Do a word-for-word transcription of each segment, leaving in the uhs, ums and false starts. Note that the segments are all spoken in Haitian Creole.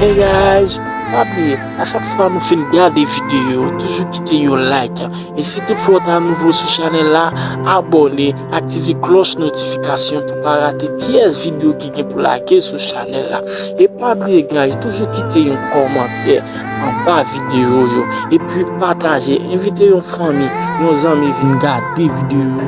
Hey guys, pa bliye, a chak fwa nou fin gade videyo, toujou kite yon like. E si toutfwa w ta nouvo sou chanèl la, abòne, aktive klòch notifikasyon pou pa rate pyès videyo ki gen pou lage sou chanèl la. E pa bliye guys, toujou kite yon kòmantè anba videyo yo. Epi pataje, envite yon fanmi, yon zanmi vin gade videyo yo.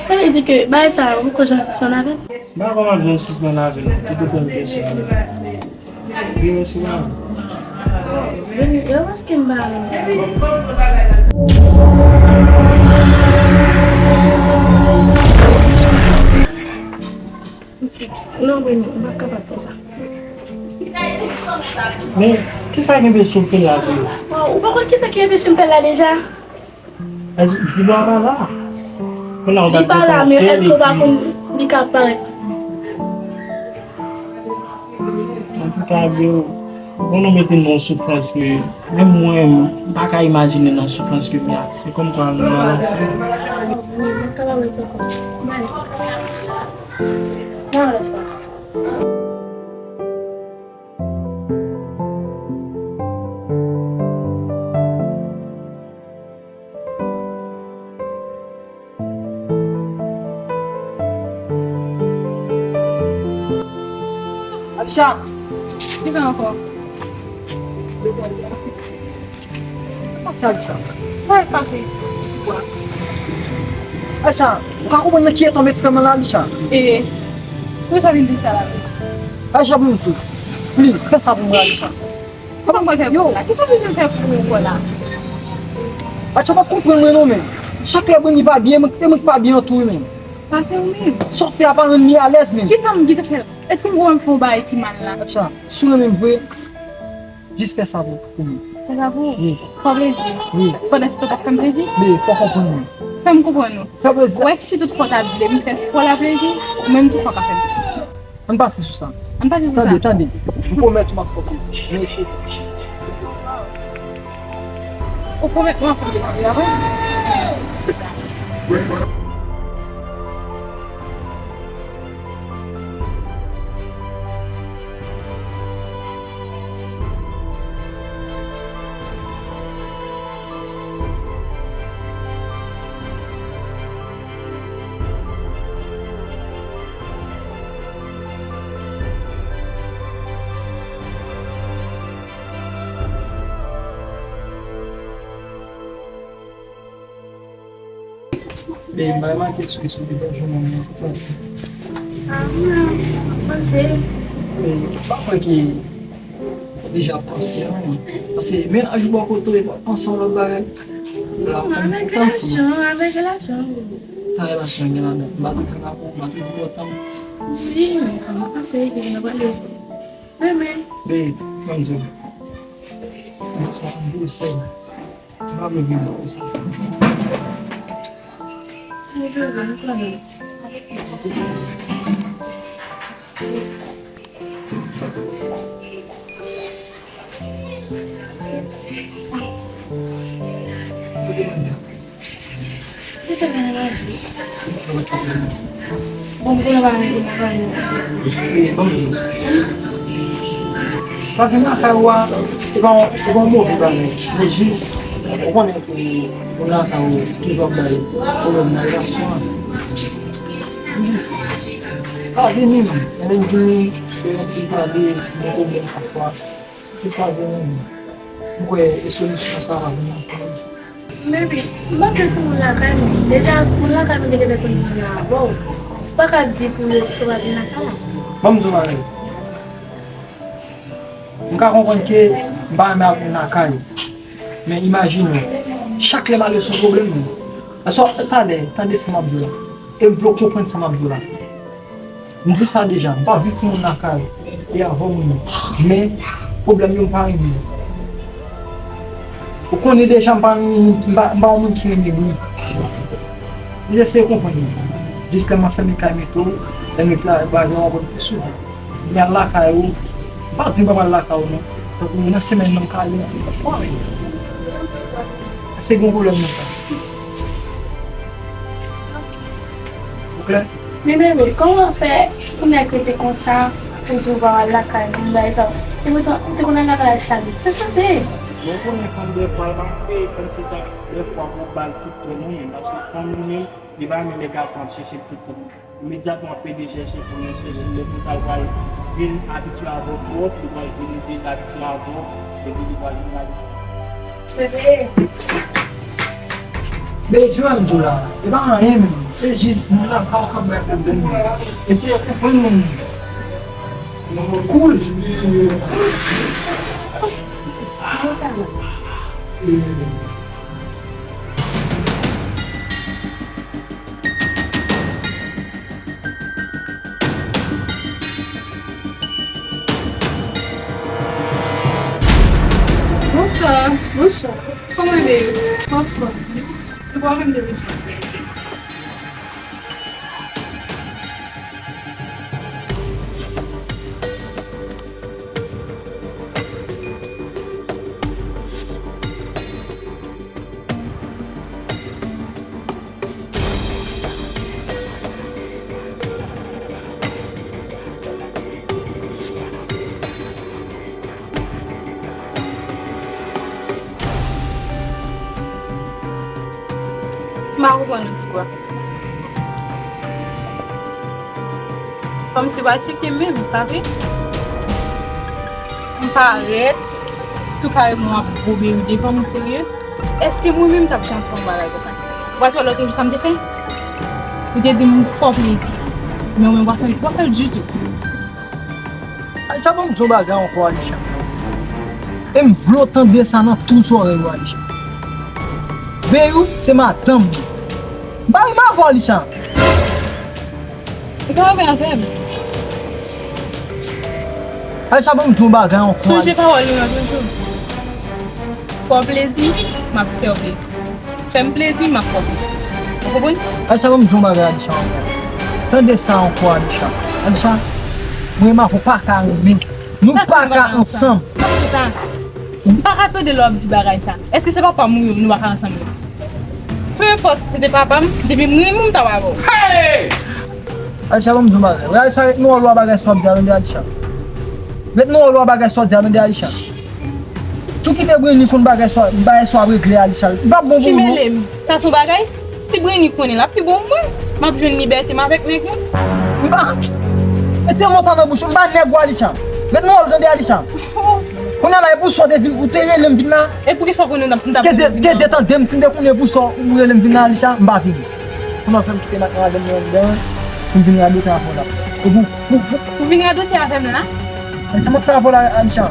Sa vle di ke bagay sa a, ou poko janm sispann avè l? M pa konn ap janm sispann avè l, toutotan m gen sou li. Li resi la. Vini, yo, paske m pa renmen. Non, Vini, m pa kapab fè sa. Men, kisa ki anpeche w fè l la, Vini? Oh, ou pa konn kisa ki anpeche m fè l la deja? Èske di bwa pa la? Kounye a ou ta kontan fè l epi. Li pa la, men èske ou pa konn li ka parèt? Antouka, bro, bon, nou mete m nan soufrans ke menm mwen, m pa ka imajine nan soufrans ke m ye a. Se kòmkwa m nan lanfè. Mwen pa ka pa wè sa ankò. Mwen ale. Mwen ale. Alisha! Kisa ankò? Sa pase, Alisha? Sa k pase? Alisha, ou ka konprann nan ki eta w met frè m nan la, Alisha? E, poukisa w vin di sa la menm? Alisha, pou m di, please, fè sa pou mwen, Alisha. Kisa m pral fè pou ou la? Kisa w bezwen fè pou ou ankò la? Alisha, w pa konprann mwen non, men. Chak lè Britney pa byen, mwen, e mwen ki pa byen an tou, wi, men. Sa se ou menm. Sa w fè a pa rann li alèz, men. Kisa m gentan fè l? Èske m wè m fè yon bagay ki mal la? Alisha, si w renmen m vre, jis fè sa pou, pou mwen. Fè sa pou ou? Wi. Fè w plezi? Wi. Pandan se tan w p ap fè m plezi? Men, fò w konprann mwen. Fè m konprann ou. Fè plezi. Ou wè si tout fwa w ta vle m fè fò la plezi, ou menm tou fò w ka fè m. Ann pase sou sa. Ann pase sou sa. Tande, tande. M pwomèt ou m ap fè w plezi. Men eseye fè sa. Ou pwomèt mwen w ap fè m plezi, pa vre? Men, m pa remake sou, sou vizaj ou menm nan, tout fason. Ah, mwen, mwen panse. Men, ou pa kwè ke deja panse an, paske mennaj ou bò kote w, e pa panse yon lòt bagay. Non, avèk relasyon, avèk relasyon. Sa relasyon gen ladan? M pa toujou la pou ou, m pa toujou kontan. Wi, men, mwen panse ke nou pral renmen. Babe, ban m di w. Sa m di w sèl. M pa vle vin konsa. Bon, m konnen pa menm ki nan fanmi an. Sa vin lakay ou a, se pa yon, se pa yon move bagay. Men jis, ou konnen ke moun lakay ou toujou ap bay ti pwoblèm nan relasyon an. Jis, pa vini, men lè m vini, se yon ti pale, yon pwoblèm pafwa. Jis pa vini, men m kwè e solisyon sa va vin anpil. Baby, m pa vle fè moun lakay mwen. Deja, moun lakay mwen te gentan konn moun nan avè w. Ou pa ka di pou yo ke w pa vin lakay la. Ban m di w bagay. M ka konprann ke m pa renmen ak moun lakay. Men imajine w, chak lè m ale sou pwoblèm mwen. Aswè, talè, tande sa m ap di w la. E m vle w konprann sa m ap di w la. M di w sa deja, m pa viv pou moun lakay e avè w menm. Men, pwoblèm yo m pa renmen yo. Ou konnen deja m pa renmen, m pa, m pa yon moun ki renmen bri. Jis eseye konprann mwen. Jis lè m ap fèmen kay mwen tou, lè m ap la, bagay yo ap vin pi souvan. M al lakay ou, m pa di m pa pral lakay ou non. Tankou nan semèn nan m ka ale yon fwa menm. Se gen pwoblèm nan sa. Ou klè? Men bebe, kòman w fè pou nèg rete konsa? Toujou pa al lakay moun, bagay sa yo. Epoutan, ou te konn al lakay Charlie. Sa k pase? Bon, ou konnen fanm dèfwa, l pa peye kòmsi ta dèfwa pou ba l tout tan nou menm. Paske fanm li menm, li pa renmen lè gason ap chèche l tout tan. Imedyatman, ap pede chèche pou nou chèche, lè konsa, l pral vin abitye avè w twòp, li pral vin dezabitye avè w, epi li pral vin abitye. Bebe! Bebe, jwe m di w la, e pa anyen menm, se jis moun nan pa konn bay pwoblèm li. Eseye konprann moun nan. Cool. Bonswa. Bonswa. Kòman w ye? Anfòm. Se pa menm de richès. M pa konprann ou di kwa. Kòmsi w al tcheke menm, pa vre? M parèt, tou kare m ap gwo beri devan m, serye? Èske mwen menm m t ap janm fè yon bagay konsa? W al wè lòt jou sa m te fè? Ou te di m fò plezi. Men ou menm w pa fè, w pa fè l ditou. Alisha, ban m di yon bagay ankò, Alisha. E m vle w tande sa nan tou zòrèy ou, Alisha. Beyou se madanm mwen. M pa renmen avè w, Alisha. Ou pa renmen avè m? Alisha, ban m di yon bagay ankò, Alisha. Sonje pawòl ou yo toujou. Fè w plezi, m ap fè w plezi. Fè m plezi, m ap fè w plezi. Ou konprann? Alisha, ban m di yon bagay, Alisha, ankò. Tande sa ankò, Alisha. Alisha, mwen m avè w pa ka renmen. Nou pa ka ansanm. Sa k fè sa? M pa ka tande lè w ap di bagay sa. Èske se papa m ou menm nou pa ka ansanm yo? Peu importe, se te papa m, depi m renmen w, m t ap avè w. Hey! Alisha, ban m di yon bagay. Alisha, ret nan wòl ou a bagay sa w ap di a, tande, Alisha. Ret nan wòl ou a bagay sa w ap di a, tande, Alisha. Si w kite Brenny konn bagay sa, bagay sa w ap regle, Alisha, li p ap bon pou ou, non. Ki mele m? Sa se yon bagay? Si Brenny konnen, l ap pi bon pou mwen. M ap jwenn libète m avèk nèg mwen. M pa, retire mo sa nan bouch ou, m pa nèg ou, Alisha. Ret nan wòl ou, tande, Alisha. Kounye a la, e pou sa w te vin, ou te rele m vin la? E pou ki sa w konnen m t ap, m t ap vin la? Tande, tande m, si m te konnen pou sa w rele m vin la, Alisha, m pa vini. Kounye a w fè m kite madanm mwen anndan, pou m vin radote avè w la. E pou, pou, pou, pou vin radote avè m la? Men sa m ap fè avè w la, Alisha?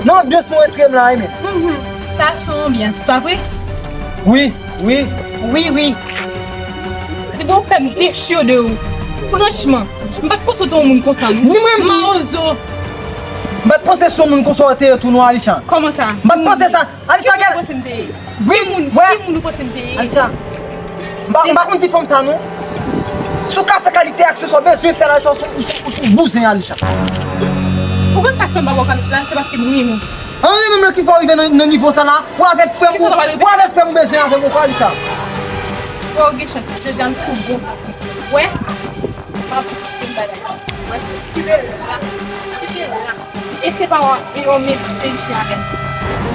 Nan anbyans mwen retire m la, wi, men. Mhm. Sa se yon anbyans, pa vre? Wi, wi. Wi, wi. Depi w fè m dechire de ou. Franchman, m pa t panse w te yon moun konsa, non. Ni mwen menm tou. Mawozo. M pa t panse se yon moun konsa w te ye tou, non, Alisha. Kòman sa? M pa t panse sa. Alisha, gade. Ki moun ou panse m te ye? Wi, ki moun, ki moun ou panse m te ye? Alisha, m pa, m pa konn di fanm sa, non. Si w ka fè kalite aksyon sa w bezwen fè la, Alisha, ou se, ou se, ou se yon bouzen, Alisha. Ou konn sa k fè m pa ba w kalòt la? Se paske m renmen w. An renmen m nan ki fè w rive nan, nan nivo sa la? Ou avèk frè m, ou avèk frè m ou bezwen avè m ankò, Alisha. Wè, ou gen chans, jodi a m sou bon sa. Wè? M ap di w bagay. Wè? Kite l la. Kite l la. E se pa yon, yon medisyen avè m.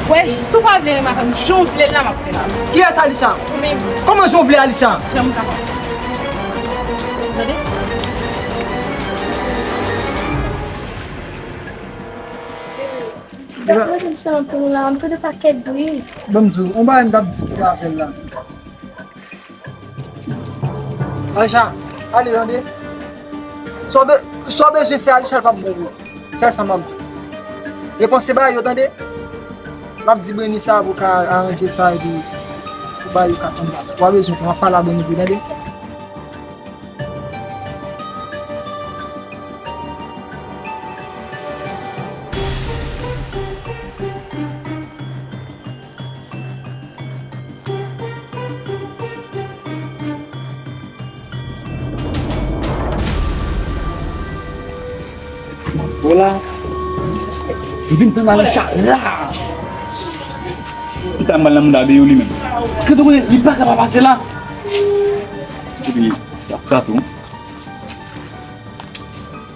Wè, si w pa vle renmen avè m, jan w vle l la, m ap fè l. Kiyès, Alisha? Ou menm. Kòman jan w vle, Alisha? Jan m kapab. Tande? Gade m santi w la, m tande pakèt bri. Ban m di w, yon bagay m t ap diskite avè l la. Alisha, ale, tande. Sa w be-, sa w bezwen fè, Alisha, l p ap bon pou ou. Sèl sa m ap di w. Repanse bagay yo, tande. M ap di Brenny sa pou ka aranje sa epi pou bagay yo ka tann la. Ou pa bezwen pran, m ap pale a Brenny pou tande. Vwala. M vin tann Alisha la. M ta mal nan mouda Beyou li menm. Kite konnen li pa ka pa pase la. Epi, sa tou.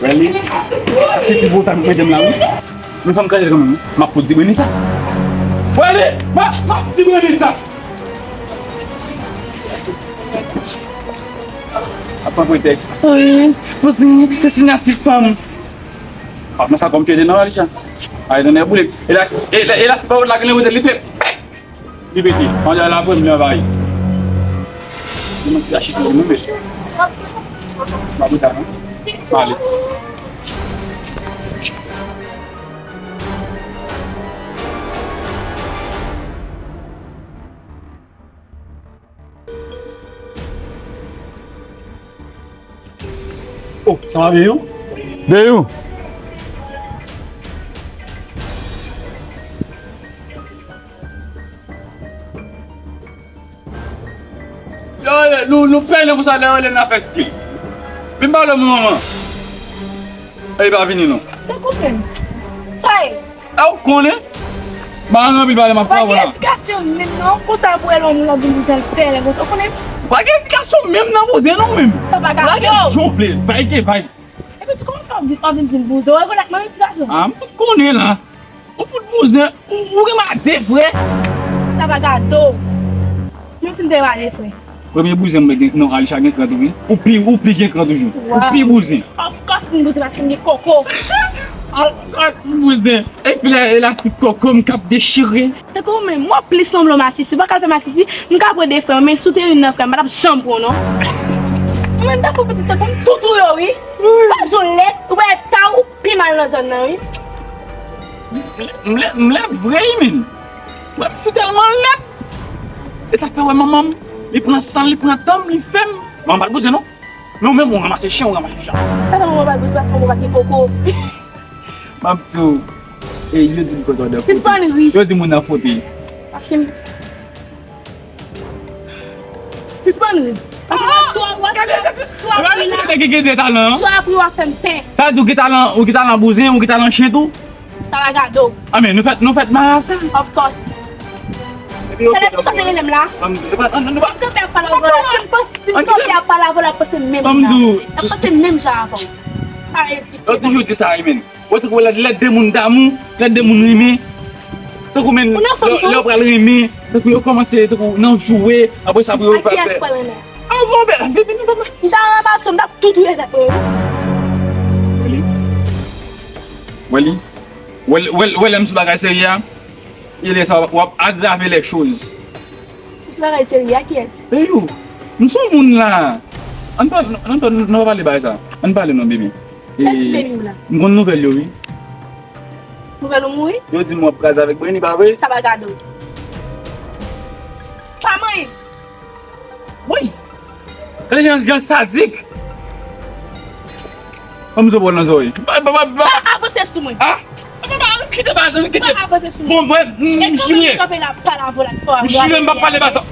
Really? Sa se pi bon tan medam la, wi. Men fè m kraze kanmenm, wi. M ap fout dibrenn sa. Really? M ap, m ap dibrenn sa. Ap pran pretèks. Wi, poze, se siyati fanm. Ap nan sa kòm fyète non, Alisha. Ay, tande boule. E la, e la, e la, se pa wòt la gen wote, li fè pèk. Li pete. Pandan la premyè bay. Li manke achte pou nou, men. Pa pou ta, non? Ale. Oh, sa va, Beyou? Beyou! Yo, yo, nou, nou pèlen konsa, lè yo rele n ap fè stil. Vin pale, manman. Ey, pa vini non. Te konprann. Sa ye? A, ou konnen? Ba, ann anpil pale, m ap travay la. Pa gen edikasyon menm non, konsa pou wè lòm nan vin jan l pèlen konsa, ou konnen? Pa gen edikasyon menm nan bouzen non, menm. Sa pa ka. Lage jan w vle, vay ke vay. Epi tou, kòman fè w vin, w vin di m bouzen? Ou rekonèt mwen edikasyon? A, m fout konnen la. Ou fout bouzen, ou, ou gen ma de frè. Sa pa gade w. Menm si m te ma de frè. Premye bouzen mwen gen, non, Alisha gen trant wi. Ou pi, ou pi gen trant toujou. Ou pi bouzen. Of course, m bouzen paske m gen koko. Of course, m bouzen. E filè elastik koko m k ap dechire. Tankou ou menm, mwen plis sanble w masisi. Ou pa ka fè masisi, m ka pran de frè, men si w te youn nan frè m, m pa t ap janm pran w non. Ou menm tankou pitit tankou m tout ou yo wi. Pa jwenn lèt, ou pa ta ou pi mal nan zòn nan wi. M lèd, m lèd vre wi, men. Mwen, m si tèlman lèd. E sa k fè wè manman m, li pran san l, li pran tan m, li fè m. Manman m pa t bouzen non. Men ou menm, ou ranmase chen, ou ranmase chat. Sa fè manman m pa t bouzen, paske manman m pa t gen koko. M ap di w, e, yo di m kote w nan fote. Sispann ri. Yo di moun nan fote. Paske m Sispann ri. Paske swa w ap, swa w ap ri la, swa w ap ri w ap fè m pè. Sa di w gen talan, ou gen talan bouzen, ou gen talan chen tou? Sa va gade w. A men, nou fèt, nou fèt marasa. Of course. Epi yo, se lè pou sa te rele m la. Si m kanpe ap pale avè w la, si m pans-, si m kanpe ap pale avè w la, ap panse menm jan. Ap panse menm jan avè w. Pa edike. Yo toujou di sa, Amen. Ou tankou lè, lè de moun damou, lè de moun renmen. Tankou men, lè, lè yo pral renmen, tankou yo kòmanse, tankou nan joure, apre sa pou yo fè. Ak kiyès pral renmen? A, bon, bèl, bebe, nou pa mal. M ta ranmase w, m t ap tou touye tèt mwen. Wè li? Wè li? Wè, wè, wè lè m sou bagay serye a? E lè sa w ap agrave lè choz. Ou sou bagay serye a kiyès? Beyou, m se yon moun la. Ann pa, ann pa, nou pa pale bagay sa. Ann pale non, bebe. E, m konn nouvèl yo, wi. Nouvèl ou mouri? Yo di m w ap kraze avèk Brenny, pa vre? Sa pa gade w. Pa manyen. Woy! Gade jan, jan sadik! Ban m zo bòl nan zòrèy. Ba, ba, ba, ba. Pa avanse sou mwen. Ah! Ba, ba, ba, kite ba, kite. Pa avanse sou mwen. Bon, mwen, m, m jire. E kanpe la, pa la vola, fò. M jire, m pa pale ba sa.